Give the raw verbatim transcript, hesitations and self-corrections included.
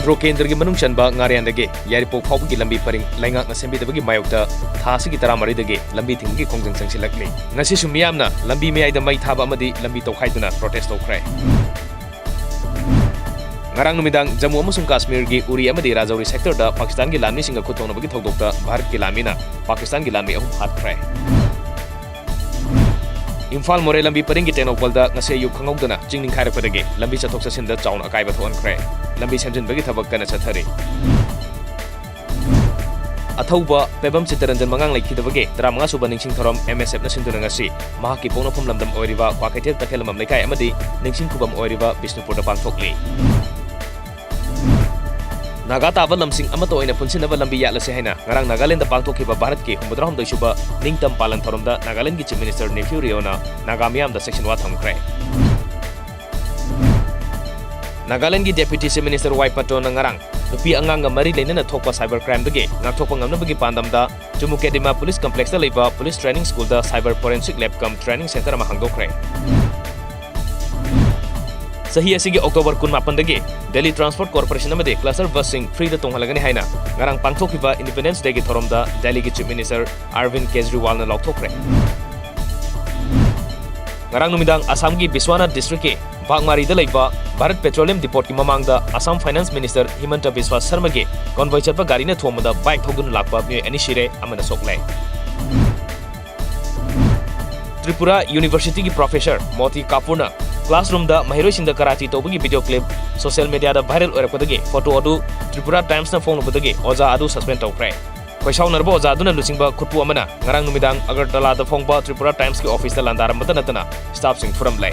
Metro ꯀꯦꯟꯗ꯭ꯔꯒꯤ ꯃꯅꯨꯡ ꯆꯟꯕ ꯉꯥꯔꯤꯌꯥꯟꯗꯒꯤ ꯌꯥꯏꯔꯤꯄꯣꯛ ꯐꯥꯎꯕꯒꯤ ꯂꯝꯕꯤ ꯄꯔꯤꯡ ꯂꯩꯉꯥꯛꯅ ꯁꯦꯝꯕꯤꯗꯕꯒꯤ ꯃꯥꯌꯣꯛꯇ ꯊꯥ ꯑꯁꯤꯒꯤ ꯇꯔꯥꯃꯔꯤꯗꯒꯤ ꯂꯝꯕꯤ ꯊꯤꯡꯕꯒꯤ ꯈꯣꯡꯖꯪ ꯆꯪꯁꯤꯜꯂꯛꯂꯤ꯫ ꯉꯁꯤꯁꯨ ꯃꯤꯌꯥꯝꯅ ꯂꯝꯕꯤ ꯃꯌꯥꯏꯗ ꯃꯩ ꯊꯥꯕ ꯑꯃꯗꯤ ꯂꯝꯕꯤ ꯇꯧꯈꯥꯏꯗꯨꯅ ꯄ꯭ꯔꯣꯇꯦꯁ ꯇꯧꯈ꯭ꯔꯦ꯫ ꯉꯔꯥꯡ ꯅꯨꯃꯤꯗꯥꯡ ꯖꯝꯃꯨ ꯑꯃꯁꯨꯡ ꯀꯥꯁꯃꯤꯔꯒꯤ ꯎꯔꯤ ꯑꯃꯗꯤ ꯔꯥꯖꯧꯔꯤ ꯁꯦꯛꯇꯔꯗ ꯄꯥꯀꯤꯁꯇꯥꯟꯒꯤ ꯂꯥꯟꯃꯤꯁꯤꯡꯒ ꯈꯨꯠ ꯊꯣꯛꯅꯕꯒꯤ ꯊꯧꯗꯣꯛꯇ ꯚꯥꯔꯠꯀꯤ ꯂꯥꯟꯃꯤꯅ ꯄꯥꯀꯤꯁꯇꯥꯟꯒꯤ ꯂꯥꯟꯃꯤ ꯑꯍꯨꯝ ꯍꯥꯠꯈ꯭ꯔꯦ꯫ ꯏꯝꯐꯥꯜ ꯃꯣꯔꯦ ꯂꯝꯕꯤ ꯄꯔꯤꯡꯒꯤ ꯇꯦꯡꯅꯧꯄꯜꯗ ꯉꯁꯤ ꯑꯌꯨꯛ ꯈꯪꯍꯧꯗꯅ ꯆꯤꯡ ꯅꯤꯡꯈꯥꯏꯔꯛꯄꯗꯒꯤ ꯂꯝꯕꯤ ꯆꯠꯊꯣꯛ ꯆꯠꯁꯤꯟꯗ ꯆꯥꯎꯅ ꯑꯀꯥꯏꯕ ꯊꯣꯛꯍꯟꯈ꯭ꯔꯦ꯫ ꯂꯝꯕꯤ ꯁꯦꯝꯖꯤꯟꯕꯒꯤ ꯊꯕꯛ ꯀꯟꯅ ꯆꯠꯊꯔꯤ꯫ ꯑꯊꯧꯕ ꯄꯦꯕꯝ ꯆꯤꯠꯇꯔꯟꯖꯟ ꯃꯉꯥꯡ ꯂꯩꯈꯤꯗꯕꯒꯤ ꯇꯔꯥꯃꯉꯥ ꯁꯨꯕ ꯅꯤꯡꯁꯤꯡ ꯊꯧꯔꯝ ꯑꯦꯝ ꯑꯦꯁ ꯑꯦꯐꯅ ꯁꯤꯟꯗꯨꯅ ꯉꯁꯤ ꯃꯍꯥꯛꯀꯤ ꯄꯣꯛꯅꯐꯝ ꯂꯝꯗꯝ ꯑꯣꯏꯔꯤꯕ ꯀ꯭ꯋꯥꯀꯩꯊꯦꯜ ꯇꯈꯦꯜꯂꯝꯕꯝ ꯂꯩꯀꯥꯏ ꯑꯃꯗꯤ ꯅꯤꯡꯁꯤꯡ ꯈꯨꯕꯝ ꯑꯣꯏꯔꯤꯕ ꯕꯤꯁꯅꯨꯄꯨꯔꯗ ꯄꯥꯡꯊꯣꯛꯂꯤ꯫ ꯅꯥꯒꯥ ꯇꯥꯕ ꯂꯝꯁꯤꯡ ꯑꯃꯠꯇ ꯑꯣꯏꯅ ꯄꯨꯟꯁꯤꯟꯅꯕ ꯂꯝꯕꯤ ꯌꯥꯠꯂꯁꯤ ꯍꯥꯏꯅ ꯉꯔꯥꯡ ꯅꯥꯒꯥꯂꯦꯟꯗ ꯄꯥꯡꯊꯣꯛꯈꯤꯕ ꯚꯥꯔꯠꯀꯤ ꯍꯨꯝꯐꯨꯇꯔꯥꯍꯨꯝꯗꯣꯏ ꯁꯨꯕ ꯅꯤꯡꯇꯝ ꯄꯥꯂꯟ ꯊꯧꯔꯝꯗ ꯅꯥꯒꯥꯂꯦꯟꯒꯤ ꯆꯤꯐ ꯃꯤꯅꯤꯁꯇꯔ ꯅꯦꯐ꯭ꯌꯨ ꯔꯤꯑꯣꯅ ꯅꯥꯒꯥ ꯃꯤꯌꯥꯝꯗ ꯆꯦꯛꯁꯤꯟ ꯋꯥ ꯊꯝꯈ꯭ꯔꯦ꯫ ꯅꯥꯒꯥꯂꯦꯟꯒꯤ ꯗꯦꯄ꯭ꯌꯨꯇꯤ ꯆꯤꯐ ꯃꯤꯅꯤꯁꯇꯔ ꯋꯥꯏ ꯄꯇꯣꯟꯅ ꯉꯔꯥꯡ ꯅꯨꯄꯤ ꯑꯉꯥꯡꯒ ꯃꯔꯤ ꯂꯩꯅꯅ ꯊꯣꯛꯄ ꯁꯥꯏꯕꯔ ꯀ꯭ꯔꯥꯏꯝꯗꯒꯤ ꯉꯥꯛꯊꯣꯛꯄ ꯉꯝꯅꯕꯒꯤ ꯄꯥꯟꯗꯝꯗ ꯆꯨꯃꯨꯀꯦꯗꯤꯃꯥ ꯄꯨꯂꯤꯁ ꯀꯝꯄ꯭ꯂꯦꯛꯁꯇ ꯂꯩꯕ ꯄꯨꯂꯤꯁ ꯇ꯭ꯔꯦꯅꯤꯡ ꯁ꯭ꯀꯨꯜꯗ ꯁꯥꯏꯕꯔ ꯐꯣꯔꯦꯟꯁꯤꯛ ꯂꯦꯕ ꯀꯝ ꯇ꯭ꯔꯦꯅꯤꯡ ꯁꯦꯟꯇꯔ ꯑꯃ ꯍꯥꯡꯗꯣꯛꯈ꯭ꯔꯦ꯫ ꯆꯍꯤ ꯑꯁꯤꯒꯤ ꯑꯣꯛꯇꯣꯕꯔ ꯀꯨꯟꯃꯥꯄꯟꯗꯒꯤ ꯗꯦꯜꯂꯤ ꯇ꯭ꯔꯥꯟꯁꯄꯣꯔꯠ ꯀꯣꯔꯄꯣꯔꯦꯁꯟ ꯑꯃꯗꯤ ꯀ꯭ꯂꯁꯇꯔ ꯕꯁꯁꯤꯡ ꯐ꯭ꯔꯤꯗ ꯇꯣꯡꯍꯜꯂꯒꯅꯤ ꯍꯥꯏꯅ ꯉꯔꯥꯡ ꯄꯥꯡꯊꯣꯛꯈꯤꯕ ꯏꯟꯗꯤꯄꯦꯟꯗꯦꯟꯁ ꯗꯦꯒꯤ ꯊꯧꯔꯝꯗ ꯗꯦꯜꯂꯤꯒꯤ ꯆꯤꯐ ꯃꯤꯅꯤꯁꯇꯔ ꯑꯔꯕꯤꯟ ꯀꯦꯖ꯭ꯔꯤꯋꯥꯜꯅ ꯂꯥꯎꯊꯣꯛꯈ꯭ꯔꯦ꯫ ꯉꯔꯥꯡ ꯅꯨꯃꯤꯗꯥꯡ ꯑꯁꯥꯝꯒꯤ ꯕꯤꯁ꯭ꯋꯥꯅꯥꯊ ꯗꯤꯁꯇ꯭ꯔꯤꯛꯀꯤ ꯚꯥꯒꯃꯥꯔꯤꯗ ꯂꯩꯕ ꯚꯥꯔꯠ ꯄꯦꯇ꯭ꯔꯣꯂꯤꯌꯝ ꯗꯤꯄꯣꯠꯀꯤ ꯃꯃꯥꯡꯗ ꯑꯁꯥꯝ ꯐꯥꯏꯅꯥꯟꯁ ꯃꯤꯅꯤꯁꯇꯔ ꯍꯤꯃꯟꯇ ꯕꯤꯁ꯭ꯋꯥ ꯁꯔꯃꯒꯤ ꯀꯣꯟꯚꯣꯏ ꯆꯠꯄ ꯒꯥꯔꯤꯅ ꯊꯣꯝꯕꯗ ꯕꯥꯏꯛ ꯊꯧꯗꯨꯅ ꯂꯥꯛꯄ ꯃꯤꯑꯣꯏ ꯑꯅꯤ ꯁꯤꯔꯦ, ꯑꯃꯅ ꯁꯣꯛꯂꯦ꯫ ꯇ꯭ꯔꯤꯄꯨꯔꯥ ꯌꯨꯅꯤꯚꯔꯁꯤꯇꯤꯒꯤ ꯄ꯭ꯔꯣꯐꯦꯁꯔ ꯃꯣꯇꯤ ꯀꯥꯄꯨꯔꯅ ꯀ꯭ꯂꯥꯁꯔꯨꯝꯗ ꯃꯍꯩꯔꯣꯏꯁꯤꯡꯗ ꯀꯔꯥꯇꯤ ꯇꯧꯕꯒꯤ ꯚꯤꯗꯤꯑꯣ ꯀ꯭ꯂꯤꯞ ꯁꯣꯁꯤꯌꯦꯜ ꯃꯤꯗꯤꯌꯥꯗ ꯚꯥꯏꯔꯦꯜ ꯑꯣꯏꯔꯛꯄꯗꯒꯤ ꯐꯣꯇꯣ ꯑꯗꯨ ꯇ꯭ꯔꯤꯄꯨꯔꯥ ꯇꯥꯏꯝꯁꯅ ꯐꯣꯡꯂꯨꯕꯗꯒꯤ ꯑꯣꯖꯥ ꯑꯗꯨ ꯁꯁꯄꯦꯟ ꯇꯧꯈ꯭ꯔꯦ꯫ ꯈꯣꯏꯁꯥꯎꯅꯔꯕ ꯑꯣꯖꯥ ꯑꯗꯨꯅ ꯂꯨꯆꯤꯡꯕ ꯈꯨꯠꯄꯨ ꯑꯃꯅ ꯉꯔꯥꯡ ꯅꯨꯃꯤꯗꯥꯡ ꯑꯒꯔꯇꯂꯥꯗ ꯐꯣꯡꯕ ꯇ꯭ꯔꯤꯄꯨꯔꯥ ꯇꯥꯏꯝꯁꯀꯤ ꯑꯣꯐꯤꯁꯇ ꯂꯥꯟꯗꯥꯔꯝꯕꯇ ꯅꯠꯇꯅ ꯁ꯭ꯇꯥꯐꯁꯤꯡ ꯐꯨꯔꯝꯂꯦ꯫